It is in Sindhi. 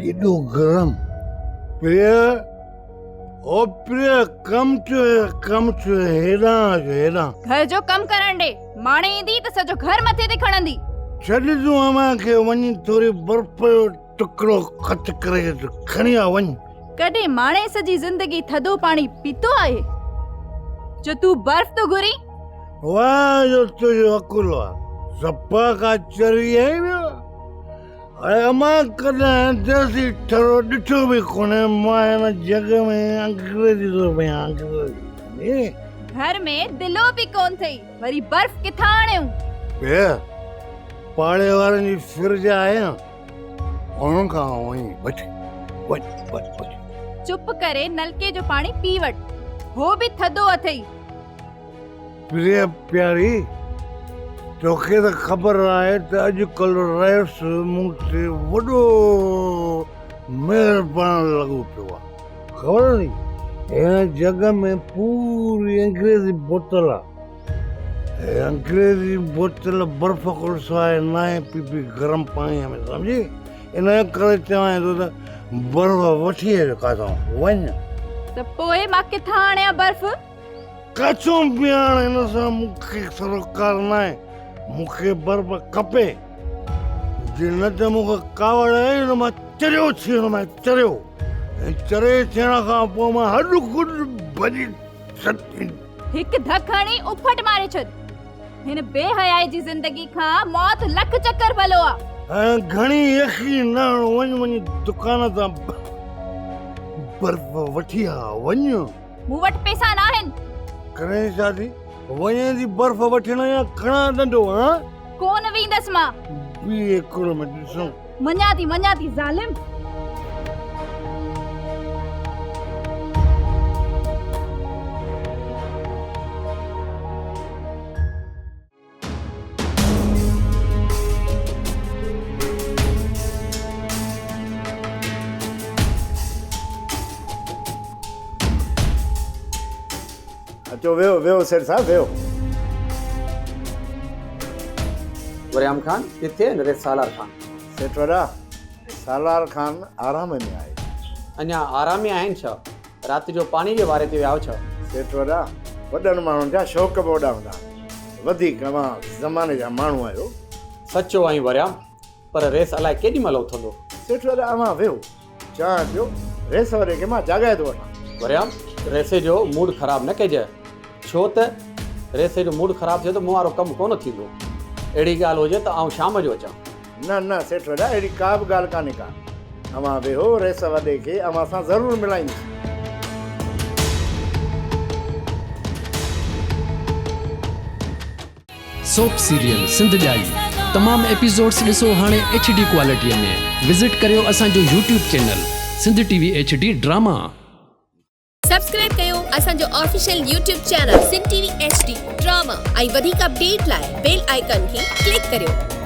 ايڏو گرم. پريا او پريا ڪم ٿيو هي ڪم ٿيو هي هيڏانهن اچ هيڏانهن. گهر جو ڪم ڪرڻ ڏي. ماڻي ايندي ته سڄو گهر مٿي تي کڻندي. ڇڏ تون امان کي وڃي ٿوري برف جو ٽڪرو خرچ ڪري اچ کڻي آ وڃ. ڪڏهن ماڻي سڄي زندگي ٿڌو پاڻي پيتو آهي جو تون برف ٿو گهرين. واهه جو تنهنجو عقل آ. صفا ڪا چري آهين ڇا؟ اڙي امان ڪڏهن ديسي ٺرو ڏٺو به ڪونهي مان هن جڳ ۾ انگريزي ٿو پيان انگريزي. گهر ۾ دلو به ڪونه ٿئي وري برف ڪٿان آڻيون. پيء پاڙي وارن جي فرج آهي نه انهن کان وڃي وٺ وڃ وڃ وٺ. چپ ڪري نلڪي جو پاڻي پي وٺ هو به ٿڌو اٿئي. پرينء پياري، توکي ته خبر آهي ته اڄڪلهه رئيس مون تي وڏو مهربان لڳو پيو آهي. خبر اٿئي، هن جڳ ۾ پوري انگريزي بوتل آهي. هي انگريزي بوتل برف کان سواء ناهي پيبي گرم پاڻيء ۾ سمجهي؟ ان ڪري چوانء ٿو ته برف وٺي اچ ڪاٿان، وڃ. ته پوء مان ڪٿان آڻيان برف؟ ڪاڇو پياڻ هن سان مون کي سروڪار ناهي، مون کي برف کپي، جي نه ته مون کي ڪاوڙ آئي نه مان چريو ٿي ويندومانء چريو، ۽ چريي ٿيڻ کان پوء مان هڏ گڏ ڀڄي ڇڏيندس. هڪ ڌڪ هڻي اڦٽ ماري ڇڏ. هن بي حيائي جي زندگي کان موت لک چڪر ڀلو آ. هاڻ گهڻي يقين نه هڻ، وڃ وڃي دڪان تان برف وٺي آ، وڃ. مون وٽ پئسا ناهن. ڪرين ڇا ٿي؟ وڃين ٿي برف وٺڻ يا کڻان ڏنڊو هان؟ ڪونه ويندس مان. بيهه هڪڙو منٽ ڏسون. مڃان ٿي مڃان ٿي ظالم. اچو ويهو ويهو سيٺ صاحب ويهو. وريام خان، ڪٿي آهن ري سالار خان؟ سيٺ وڏا، سالار خان آرام ۾ آهي. اڃا آرام ۾ آهن ڇا؟ رات جو پاڻي جي واري تي ويا ڇا؟ سيٺ وڏا، وڏن ماڻهن جا شوق به وڏا هوندا آهن. وڌيڪ اوهان زماني جا ماڻهو آهيو. سچو آهين وريام، پر ريس الائي ڪيڏي مهل اٿندو. سيٺ وڏا، اوهان ويهو، چانهه پيو، ريس وڏي کي مان جاڳائي ٿو وٺان. وريام، ريسي جو موڊ خراب نه ڪجئه، ڇو ته ريسي جو موڊ خراب ٿيو ته مون وارو ڪم ڪونه ٿيندو. اهڙي ڳالهه هجي ته آئون شام جو اچان. نه نه سيٺ وڏا اهڙي ڪا به ڳالهه ڪانهي ڪا. اوهان ويهو رئيس وڏي کي اوهان سان ضرور ملائيندس. سوپ سيريل سنڌ ڄائي تمام ايپيسوڊس ڏسو هاڻي ايڇ ڊي ڪوالٽي ۾ وزٽ ڪريو اسان جو YouTube channel Sindh T V H D drama. Subscribe ڪيو اسان جو official YouTube channel Sindh T V H D drama ۽ وڌيڪ اپڊيٽ لاء بيل آئيڪان کي ڪلڪ ڪريو.